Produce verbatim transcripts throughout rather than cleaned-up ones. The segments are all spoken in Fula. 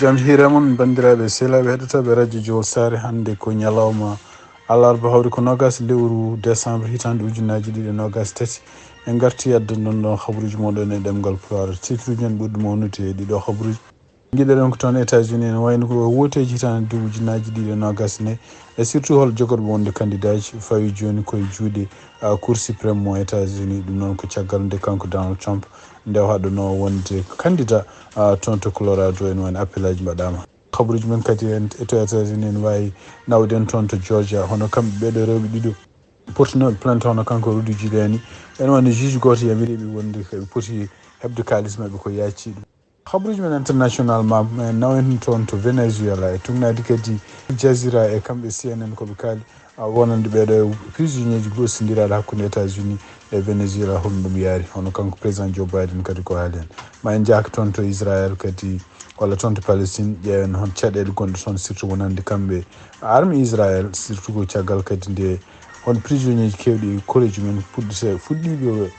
Jam hiire mon, banndiraaɓe sehilaaɓe heɗotooɓe radio Jowol Saare. Hannde ko ñalawma alarba, hawri ko noogas lewru décembre hitaande ujunnaaji ɗiɗi e noogas tati. En ngarti addude on ɗon habaruuji mon ɗon e ɗemngal Pulaar. Titre uji men ɓurɗi mawnude e ɗiɗo habaruuji. Ngiɗen ko toon États-Unis, ene wayno ko wooteeji hitaande ujunnaaji ɗiɗi e noogas nayi, e surtout hol jogorɓe wonde candidat ji, fawi jooni koye juuɗe, ah, Cour suprême mo États-Unis. Ɗum noon ko caggal nde kanko Donald Trump nde o haɗanoo wonde candidat, ah, toon to Colorado, ene wayno appel aji mbaɗaama. Habaruuji men kadi en e to États-Unis, ene waawi nawde en toon to Georgia, hono kamɓe ɓeeɗo rewɓe ɗiɗo portinooɓe plainte hono kanko Rudy Giuliani. Ene wayno juge gooto yamiri ɓe wonde ko ɓe poti heɓde kaalis maɓɓe ko yaaccii ɗum. Habaruuji men international ma, men nawen toon to Venezuela e tugnaade kadi Al Jazeera e kamɓe C N N ko ɓe kaali, a, wonande ɓeeɗo e prisonnier ji gosindiraaɗo hakkunde États-Unis e Venezuela, hono ɗum yaari, hono kanko président Joe Biden kadi ko haali heen. Ma en njaaka toon to Israël kadi, walla toon to Palestine, ƴeewen hon caɗeele gonɗe toon, surtout wonande kamɓe armée Israël, surtout ko caggal kadi nde hon prisonnier ji keewɗi e koreeji men puɗɗite-, fuɗɗiiɓe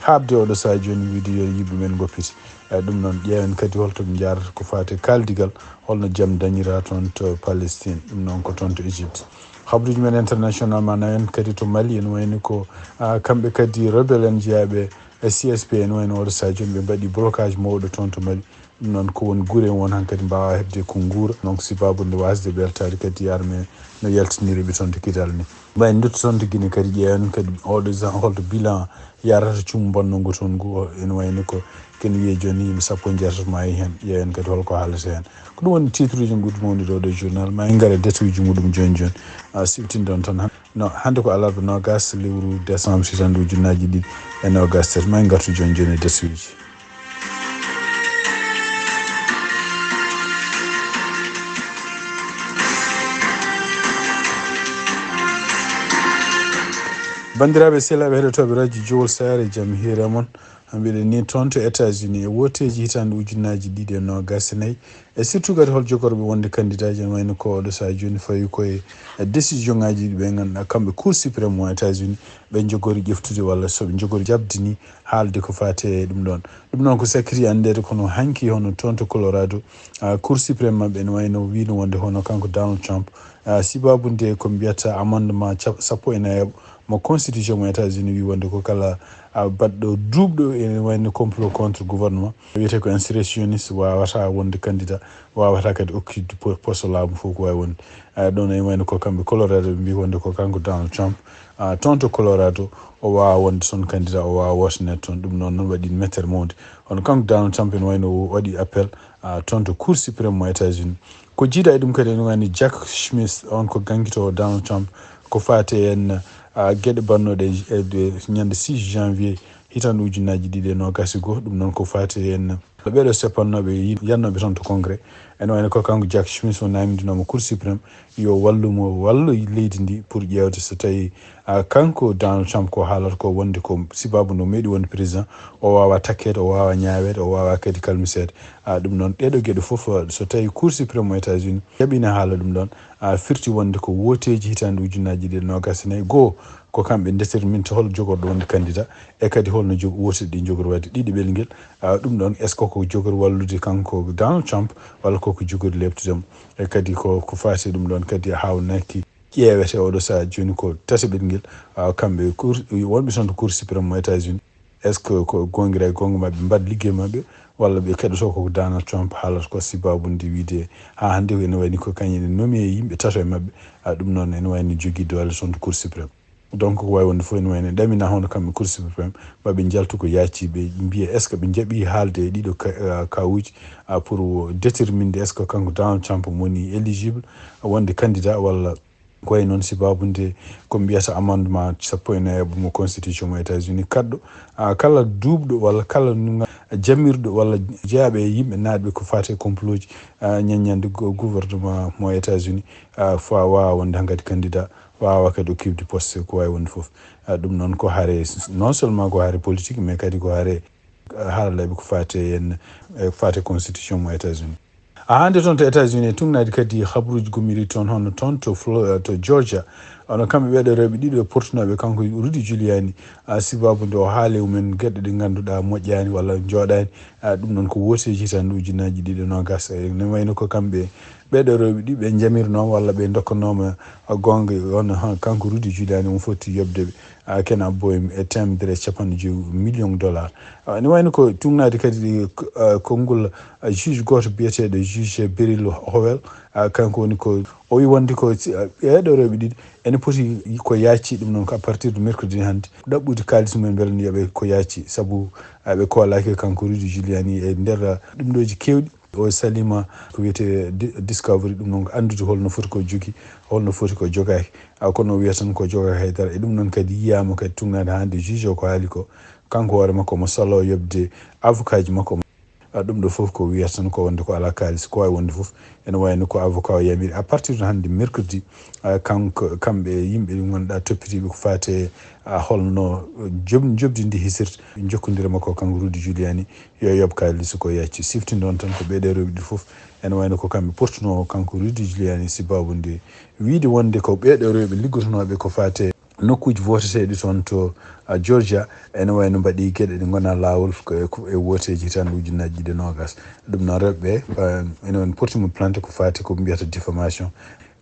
haaɓde oɗo sahaa jooni, wiide yo yimɓe men ngoppite. E ɗum noon, ƴeewen kadi holto ɓe njaarata ko faati e kaaldigal, holno jam dañira toon to Palestine, ɗum noon ko toon to Égypte. Habaruuji men international ma nawen kadi to Mali, ene wayno ko, ah, kamɓe kadi rebelle en jeyaaɓe e C S P, ene wayno oɗo sahaa jooni ɓe mbaɗi blocage mawɗo toon to Mali. Ɗum noon ko won gure won hankadi mbaawa heɓde ko nguura. Donc, sababu nde waasde ɓeeltaade kadi armée no yaltiniri ɓe toon to Kidal ni. Mbaɗen ndutto toon to Guinée kadi, ƴeewen kadi oɗo sahaa holto bilan yarata cumu mbannoo ngu toon ngu, o, ene wayno ko ken wiyee jooni yimɓe sappo e jeetati maayi heen. Ƴeewen kadi holko haalata heen. Ko ɗum woni titre uji ɓurɗi mawnude ɗo e journal. Ma en ngar e détail uji muɗum jooni jooni. A, siftinde on tan han-, no, hannde ko alarba noogas lewru décembre hitaande ujunnaaji ɗiɗi e noogas tati. Ma en ngartu jooni jooni e détail uji. Banndiraaɓe sehilaaɓe heɗotooɓe radio Jowol Saare, jam hiire mon. Mbiɗen ni toon to États-Unis e wooteeji hitaande ujunnaaji ɗiɗi e noogas e nayi, e surtout kadi hol jogorɓe wonde candidat ji, ene wayno ko oɗo sahaa jooni fawi koye, e décision ngaji ɗi ɓe ngannduɗaa kamɓe Cour suprême mo États-Unis ɓe njogori ƴeftude walla so ɓe njogori jaɓde ni haalde ko faati e ɗum ɗoon. Ɗum noon ko sakkiti anndeede kono hanki hono toon to Colorado, ah, Cour suprême maɓɓe ene wayno wiino wonde hono kanko Donald Trump, ah, sababu nde ko mbiyata amendement cap-, sappo e nayaɓo mo constitution mo États-Unis wi wonde ko kala, ah, baɗɗo duuɓɗo ene wayno complot contre gouvernement, wiyetee ko insurrectionniste, waawata wonde candidat, waawata kadi occupde po-, poste laamu fof ko waawi wonde. Ah, ɗoon ene wayno ko kamɓe Colorado ɓe mbi wonde ko kanko Donald Trump, ah, toon to Colorado, o waawa wonde toon candidat, o waawa wooteneede toon. Ɗum noon noon waɗi mettere mawde. Hono kanko Donald Trump ene wayno o waɗi appel, ah, toon to Cour suprême mo États-Unis. Ko jiida e ɗum kadi ene wayno Jack Smith, on ko ganngitoowo Donald Trump, ko faati en, ah, geɗe bannooɗe e, e, e ñande six janvier hitaande ujunnaaji ɗiɗi e noogas e goo. Ɗum noon ko faati en ɓeeɗo seppannooɓe yi-, yannooɓe toon to Congrès. Ene wayno ko kanko Jack Smith o naamndinooma Cour suprême yo wallu mo, wallu leydi ndi pour ƴeewde so tawi, ah, kanko Donald Trump ko haalata ko wonde ko sababu no meeɗi wonde président, o waawa takkeede, o waawa ñaaweede, o waawa kadi kalmiseede. Ah, ɗum noon ɗeeɗo geɗe fof, ah, so tawi Cour suprême mo États-Unis jaɓiino haala ɗum ɗoon, ah, firti wonde ko wooteeji hitaande ujunnaaji ɗiɗi e noogas e nayi goo, ko kamɓe déterminta hol jogorɗo wonde candidat e kadi holno jo-, woote ɗi jogori waɗde ɗiɗi ɓelngel. Ah, ɗum ɗoon, est-ce que ko jogori wallude kanko Donald Trump walla koko jogori leeptude mo? E kadi ko, ko faati ɗum ɗoon kadi haawnaki ƴeewete oɗo sahaa jooni ko tati ɓelngel, ah, kamɓe cour, wonɓe toon to Cour suprême mo États-Unis. Est-ce que ko goongira e goonga maɓɓe mbaɗa liggey maɓɓe walla ɓe keɗoto ko Donald Trump haalata ko sababu nde wiide haa hannde ko ene wayni ko kañum ene nommé yimɓe tato e maɓɓe, ah, ɗum noon ene wayni jogii doole toon to Cour suprême. Donc, ko waawi wonde fof ene wayno ɗamina hono kamɓe Cour suprême, maa ɓe njaltu ko yaaccii, ɓe mbiya est-ce que ɓe njaɓii haalde e ɗiɗo ka-, ah, kawuuji, ah, pour déterminde est-ce que kanko Donald Trump woni éligible wonde candidat walla ko wayi noon sababu nde ko mbiyata amendement sappo e nayaɓo mo constitution mo États-Unis kaɗɗo, ah, kala duuɓɗo walla kala nunga jamirɗo walla jeyaaɓe e yimɓe naatɓe ko faati e complot ji, ah, ñaññande go-, gouvernement mo États-Unis, ah, faa waawa wonde hankadi candidat. Waawa kadi occupde poste ko waawi wonde fof. Ah, ɗum noon ko hare, non seulement ko hare politique, mais kadi ko hare, ah, haralleeɓe ko faati e en, e faati e constitution mo États-Unis. A hannde toon to États-Unis e tugnaade kadi habaruuji gummiiɗi toon, hono toon to Flo- to Georgia, hono kamɓe ɓeeɗo rewɓe ɗiɗo e portunooɓe kanko Rudy Giuliani, a sibabu nde o haali e mumen geɗe ɗe ngannduɗaa moƴƴaani walla njooɗaani. A ɗum noon ko wooteeji tan ujunaaji ɗiɗi e noogas. E ne wayno ko kamɓe ɓeeɗo rewɓe ɗiɗo ɓe njamirnoo walla ɓe ndokkanooma a goonga on, ha, kanko Rudy Giuliani on foti yoɓde ɓe a kena boy e temedere e capanɗe joyi million dollar. A ne wayno ko tugnaade kadi a konngol a juge gooto biyeteeɗo juge Beryl Howell. A kanko woni ko o wi wonde ko si- a ɓeeɗo rewɓe ɗiɗi ene poti ko yaaci ɗum noon ko à partir de mercredi hannde ɗaɓɓude kaalis mumen mbele no yoɓe ko yaaci sabu aɓe koolaaki kanko Rudy Giuliani e nder ɗum ɗooji keewɗi. O salima ko wiyetee di- discovery ɗum noon ko anndude holno foti ko jogi holno foti ko jogaaki. A kono o wiyata tan ko jogaaki haydara e ɗum noon kadi yiyaama kadi tugnaade hannde juge o ko haali ko kanko hoore makko omo saloo yoɓde avocat ji makko. A ɗum ɗo fof ko wiyata tan ko wonde ko alaa kaalis ko waawi wonde fof. Ene wayno ko avocat o yamiri à partir de hannde mercredi a kanko kamɓe yimɓe ɗi ngannduɗaa toppitiiɓe ko faate a holno job- jobdi ndi hisirta jokkondire makko kanko Rudy Giuliani yo yoɓ kaalis ko yacci. Siftindo on tan ko ɓeeɗo rewɓe ɗi fof ene wayno ko kamɓe portunoo kanko Rudy Giuliani sibabu nde wiide wonde ko ɓeeɗo rewɓe liggotonooɓe ko faate nokkuuji voteteeɗi toon to a Georgia ene wayno mbaɗi geɗe ɗe ngonaa laawol ko e- ko e wooteeji tan ujunaaji ɗiɗi e noogas. Ɗum noon rewɓe ɓe ene wayno portimo plante ko faati ko mbiyata diffamation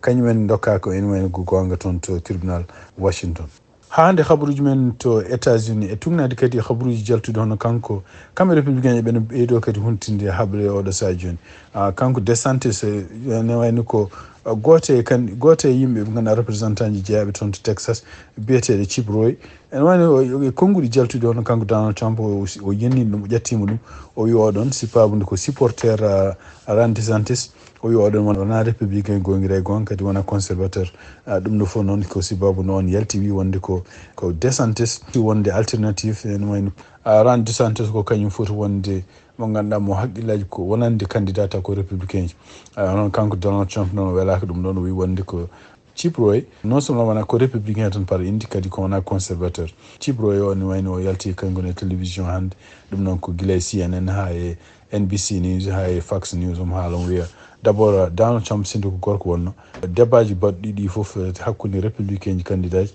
kañum en ndokka ko ene wayno ko goonga toon to tribunal Washington. Haa hannde habaruuji men to États-Unis e tugnaade kadi habaruuji jaltuɗi hono kanko kamɓe républicain ɓe no ɓeydo kadi huntinde haɓre oɗo saha jooni. A kanko DeSantis ene wayno ko gooto e kan gooto e yimɓe ɓe ngannduɗaa représentant ji jeyaaɓe toon to Texas biyeteeɗo Chip Roy. Ene wayno e konnguɗi jaltuɗi hono kanko Donald Trump o o yennii ɗum o ƴettiima ɗum o wi oɗon sipabude ko supporter Ron DeSantis. O wi oɗon wona républicain goongira e goonga kadi wona conservateur. Ɗum ɗo fof noon ko sibabu no on yalti wi wonde ko ko DeSantis wonde alternative ene wayno Ron DeSantis ko kañum foti wonde mo ngannduɗaa mo haqqillaaji ko wonande candidat taw ko républicain ji. Hono kanko Donald Trump noon o welaaka ɗum ɗoon o wi wonde ko Chip Roy non seulement wona ko républicain tan par indi kadi ko wona conservateur. Chip Roy o ne wayno o yalti kanko ne télévision hannde ɗum noon ko gila e CNN haa e NBC News haa e Fox News omo haala omo wiya d'abord Donald Trump sinto ko gorko wonno débatji baɗɗi ɗi fof hakkunde républicain ji candidat ji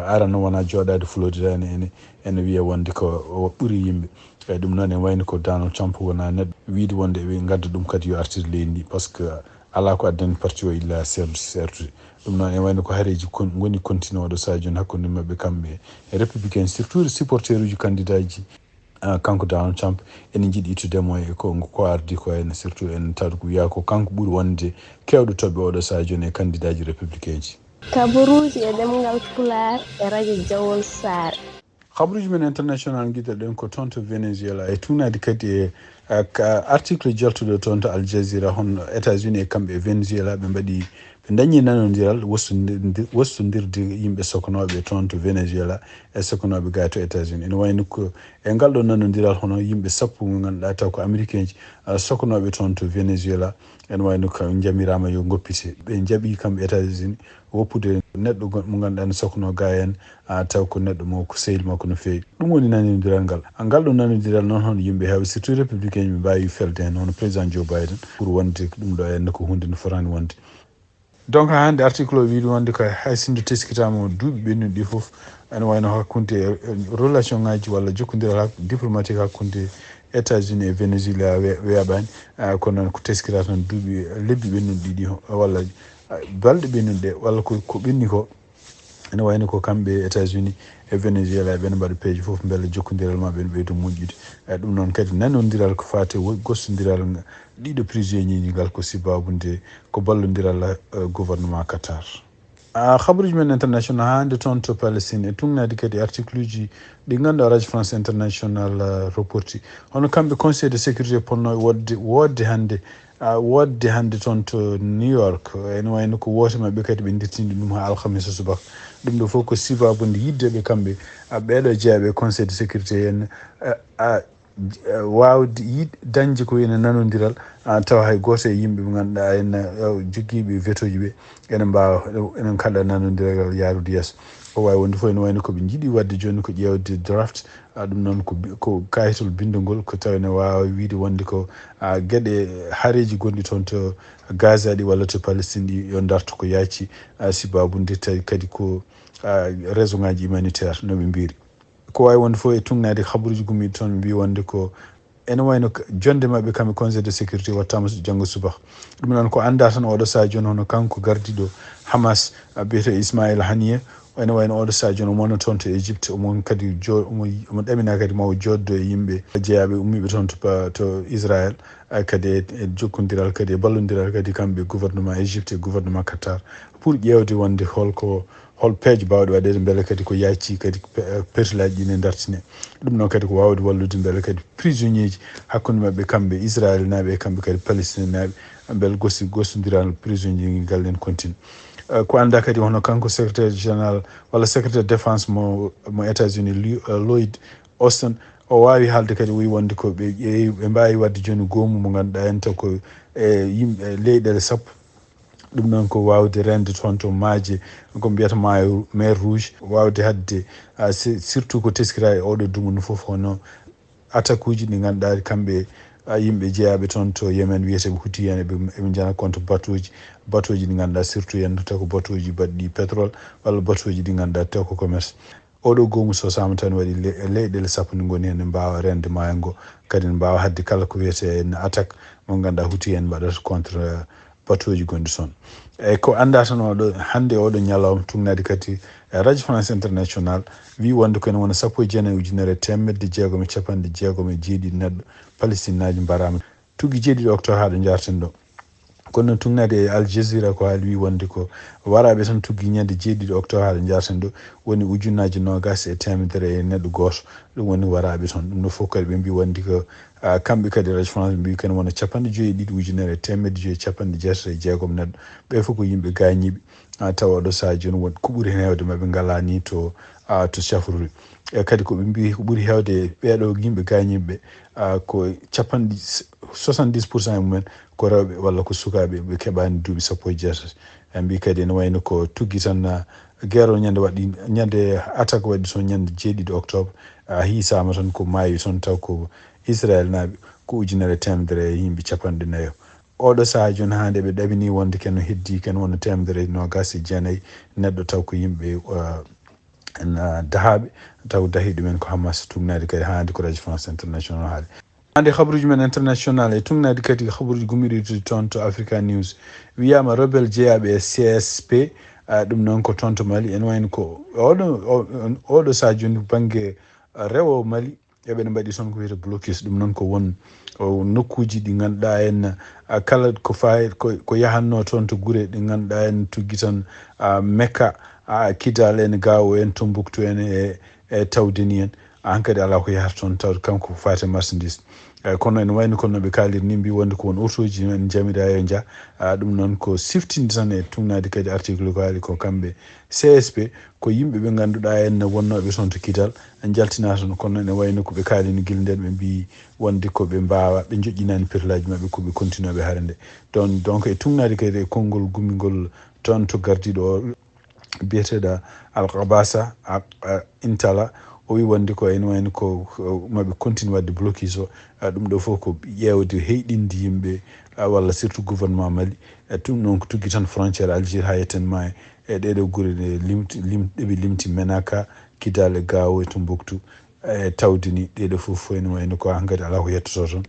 arano wona jooɗaade Florida ene ene ene wiya wonde ko o ɓuri yimɓe. Eyyi ɗum noon en wayno ko Donald Trump wona neɗɗo wiide wonde ɓe ngadda ɗum kadi yo artir leydi ndi par ce que alaa ko addani parti o illa serdu serdude. Ɗum noon en wayno ko hareeji kon ngoni continue oɗo saha jooni hakkunde maɓɓe kamɓe e républicain surtout supporter uji candidat ji. Kanko Donald Trump ene jiɗi ittude mo e ko ko ardi ko ene surtout en tawi ko wiya ko kanko ɓuri wonde kewɗo toɓɓe oɗo saha jooni e candidat ji républicain ji. Kabaruuji e ɗemngal Pulaar e radio Jawol Saare. Habaruuji men international ngiɗɗen ko toon to Venezuela e tuunaade kadi e article jaltuɗo toon to Al Jazeera hono États-Unis e kamɓe e Venezuela ɓe mbaɗi ɓe dañi nanondiral wostondirde yimɓe sokonooɓe toon to Venezuela e sokonooɓe gaa to États-Unis. Ene wayno ko e ngal ɗo nanondiral hono yimɓe sappo mo ngannduɗaa taw ko américain ji sokonooɓe toon to Venezuela. Ene wayno ko njamiraama yo ngoppite ɓe njaɓi kamɓe États-Unis woppude neɗɗo mo ngannduɗaa ne sokonoo gaa en taw ko neɗɗo mo ko sehil makko no feewi. Ɗum woni nanondiral ngal. Ngal ɗo nanondiral noon hono yimɓe heewɓe surtout républicain ɓe mbaawi felde heen hono président Joe Biden pour wonde ɗum ɗo en ko huunde no fotaani wonde. Donc haa hannde article o wiide wonde ko hay sinno teskitaama duuɓi ɓennuɗi ɗi fof ene wayno hakkunde relation ngaji walla jokkondiral diplomatique hakkunde États-Unis e Venezuela weeɓaani. Kono noon ko teskira tan duuɓi lebbi ɓennuɗi ɗi walla balɗe ɓennuɗe walla ko ɓenni ko. Ene wayno ko kamɓe États-Unis e Venezuela ɓen mbaɗa peeje fof mbele jokkondiral maɓɓe ene ɓeydo moƴƴude. E ɗum noon kadi nanondiral ko faati e gostondiral ɗiɗo prisonnier ji ngal ko sibabude ko ballondiral gouvernement Qatar. Habaruuji men international haa hannde toon to Palestine e tugnaade kadi article uji ɗi ngannduɗaa radio France international reporti hono kamɓe conseil de sécurité ponno wodde wodde hannde wodde hannde toon to New York. Ene wayno ko woote maɓɓe kadi ɓe ndettini ɗum haa alhamisa subaka. Ɗum ɗo fof ko sibabude yiddeɓe kamɓe ɓeeɗo jeyaɓe conseil de sécurité en waawde yiɗ dañde ko wiyetee nanondiral tawa hay gooto e yimɓe ɓe ngannduɗaa en jogiiɓe vetoji ɓe ene mbaawa ene kaɗa nanondiral yaarude yeeso. Ko waawi wonde fof ene wayno ko ɓe njiɗi waɗde jooni ko ƴeewde draft. Ah, ɗum noon ko bi- ko kayitol binndugol, ko tawi ne waawa wiyde wonde ko, ah, geɗe hareeji gonɗi toon to Gaza ɗi walla to Palestine ɗi yo ndarto ko yaaci, ah, sibaabu nde tawi kadi ko, ah, raison ngaji humanitaire no ɓe mbiri. Ko waawi wonde fof e tugnaade habaruuji gummiiɗi toon mbi wonde ko ene wayno k- jonde maɓɓe kamɓe Conseil de sécurité wattaama s- janngo subaka. Ɗum noon ko annda tan oɗo sahaa jooni hono kanko gardiiɗo Hamas, ah, biyeteeɗo Ismail Haniyeh, ene wayno oɗo sahaa jooni omo wonno toon to Égypte, omo kadi jo- omo omo ɗamina kadi ma o jooddo e yimɓe jeyaaɓe ummiiɓe toon to pa- to Israël, ah, kadi e e jokkondiral kadi e ballondiral kadi kamɓe gouvernement Égypte e gouvernement Qatar pour ƴeewde wonde holko hol peeje baawɗe waɗeede mbele kadi ko yaaci kadi pe- pertolaaji ɗi ne ndartine. Ɗum noon kadi ko waawde wallude mbele kadi prisonnier ji hakkunde maɓɓe kamɓe Israel naaɓe e kamɓe kadi Palestine naaɓe mbele gosi gostondiral prisonnier ji ngal en continue. Eh, ko annda kadi hono kanko secrétaire général walla secrétaire défense mo mo États-Unis Lloyd Austin o waawi haalde kadi o wi wonde ko ɓe ƴeewi ɓe mbaawi waɗde jooni goomu mo ngannduɗaa en taw ko e yimɓe leyɗeele sappo. Ɗum noon ko waawde reende toon to maaje ko mbiyata maayo mer rouge waawde haɗde, ah, si- surtout ko teskira e oɗo dumunna fof hono attaque uji ɗi ngannduɗaa kamɓe, ah, yimɓe jeyaaɓe toon to Yemen wiyeteeɓe Houthi en eɓe eɓe njana contre batuuji batuuji ɗi ngannduɗaa surtout en taw ko batuuji baɗɗi pétrole walla batuuji ɗi ngannduɗaa taw ko commerce. Oɗo goomu so saama tan waɗi le- leyɗeele sappo nde ngoni heen ne mbaawa reende maayo ngo kadi ne mbaawa haɗde kala ko wiyetee en attaque mo ngannduɗaa Houthi en mbaɗata contre batuuji gonɗi toon. Eyyi ko annda tan oɗo hannde oɗo ñalawma tugnaade kadi e Radio France International wi wonde ko ene wona sappo e jeenayi ujunere e teemedde jeegom e capanɗe jeegom e jeeɗiɗi neɗɗo Palestinaaji mbaraama tuggi jeeɗiɗi octobre haa ɗo njarten ɗo. Kono noon tugnaade e Al Jazeera ko haali wi wonde ko waraaɓe tan tuggi ñande jeeɗiɗi octobre haa ɗo njarten ɗo woni ujunnaaji noogaas e teemedere e neɗɗo gooto. Ɗum woni waraaɓe toon ɗum ɗo fof kadi ɓe mbi wonde ko ah, kamɓe kadi Radio France mbi kene wona capanɗe joyi e ɗiɗi ujunere e teemedde joyi e capanɗe jeetati e jeegom neɗɗo ɓe fof ko yimɓe gaañiiɓe. Ah, tawa oɗo sahaa jooni won ko ɓuri heen heewde maɓɓe ngalaa ni to ah, to cafruri e kadi ko ɓe mbi ko ɓuri heewde ɓeeɗo yimɓe gaañiiɓe ɓe ah, ko capanɗe soixante-dix pour cent e mumen ko rewɓe walla ko sukaaɓe ɓe keɓaani duuɓi sappo e jeetati. Ɓe mbi kadi ene wayno ko tuggi tan ah, guerre o ñande waɗi ñande attaque waɗi toon ñande jeeɗiɗi octobre a hiisaama tan ko maayi toon taw ko Israel naaɓe ko ujunere e teemedere e yimɓe capanɗe nayo. Oɗo sahaa jooni haa nde ɓe ɗaɓini wonde ken heddi ken wona teemedere e noogaas e jeenayi neɗɗo taw ko yimɓe ah, en, ah, dahaaɓe taw dahi ɗumen ko Hamas tugnaade kadi haa hannde ko Radio France International haali. Hannde habaruuji men international e tugnaade kadi habaruuji gummiɗi toon to Africa News wiyaama rebel jeyaaɓe e C S P ah, ɗum noon ko toon to Mali ene wayno ko oɗo o- oɗo sahaa jooni bannge ah, rewo Mali eɓene mbaɗi toon ko wiyete blocus ɗum noon ko won o nokkuuji ɗi ngannduɗaa en ah, kala ko fawi ko ko yahanno toon to gure ɗi ngannduɗaa en tuggi tan ah, Mekka ah, Kidal en Gaawo en Tombouctou en e e tawde ni en aan kadi alaa ko yahata toon tawde kanko ko faati e marchandise. Eyyi kono ene wayno kono no ɓe kaaliri ni mbi wonde ko won autoji en jamiɗa e nja ah, ɗum noon ko siftinde tan e tugnaade kadi article ko haali ko kamɓe C S P ko yimɓe ɓe ngannduɗaa en wonnooɓe toon to Kidal jaltinaa toon kono ene wayno ko ɓe kaalini gila nden ɓe mbi wonde ko ɓe mbaawa ɓe joƴƴinaani perlaji maɓɓe ko ɓe continue ɓe hare nde. Donc donc e tugnaade kadi e konngol gummingol toon to gardiiɗo o biyeteeɗo Al Qabasa Intala o wi wonde ko ene wayno ko maɓe continue wadde blocus o. Ɗum ɗo fof ko ƴeewde heyɗinde yimɓe walla surtout gouvernement Mali. Ɗum noon ko tuggi tan frontiére Algérie haa yetten ma e ɗeɗo gure ɗe limti lim ɗeɓe limti Menaka, Kidal e Gao e Tombouctou. E tawde ni ɗeɗo fof fof ene wayno ko hankadi alaa ko yettoto toon.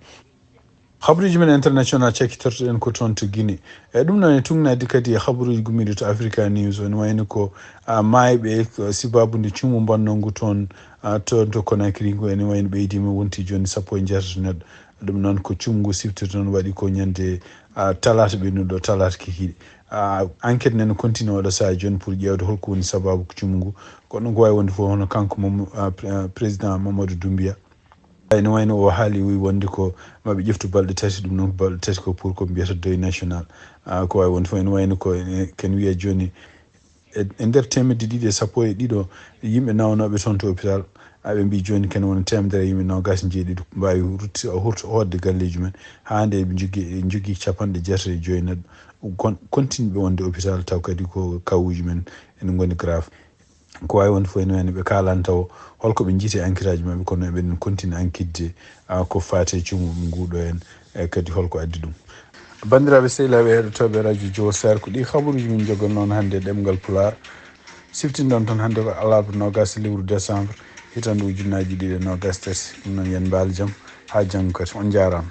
Habaruuji men international cakkitortoɗen ko toon to Guinée. E ɗum noon e tugnaade kadi e habaruuji gummiiɗi to Africa News ene wayno ko ah, maayɓe ko sibabude cuumu mbannongu toon ah, toon to Conakry ngu ene wayno ɓeydiima wonti jooni sappo e jeetati neɗɗo. Ɗum noon ko cuumu ngu sifti toon waɗi ko ñande ah, talaata ɓennuɗo talaata kikiiɗe. Ah, enquête nene continue oɗo sahaa jooni pour ƴeewde holko woni sababu ko cuumu ngu. Kono ɗum ko waawi wonde fof hono kanko Mom- ah, pre- ah, président Mamadou Doumbia. Ene wayno o haali o wi wonde ko maɓe ƴeftu balɗe tati ɗum noon ko balɗe tati ko pour ko mbiyata deuil national. Ah, ko waawi wonde fof ene wayno ko ken wiya jooni e e nder teemedde ɗiɗi e sappo e ɗiɗo yimɓe nawnooɓe toon to hôpital aɓe mbi jooni ken wona teemedere yimɓe noogaas e jeeɗiɗo mbaawi rutti hurto hoodde galleeji men haa nde ɓe jogii jogii capanɗe jeetati e joyi neɗɗo kon continue ɓe wonde hôpital taw kadi ko kawuuji men ene ngoni grave. Ko waawi wonde fof ene wayno ɓe kaalanta o holko ɓe njiiti e enquête aji maɓɓe, kono eɓen continue enquête de, ah, ko faati e cuumu nguɗo en, e kadi holko addi ɗum. Banndiraaɓe sehilaaɓe heɗotooɓe radio Jowo Sar, ko ɗi habaruuji min njogon noon hannde e ɗemngal Pulaar. Siftinɗon tan hannde ko alarba noogas lewru décembre, hitande ujunnaaji ɗiɗi e noogas tati. Ɗum noon yen mbaal jam, haa janngo kadi. On njaaraama.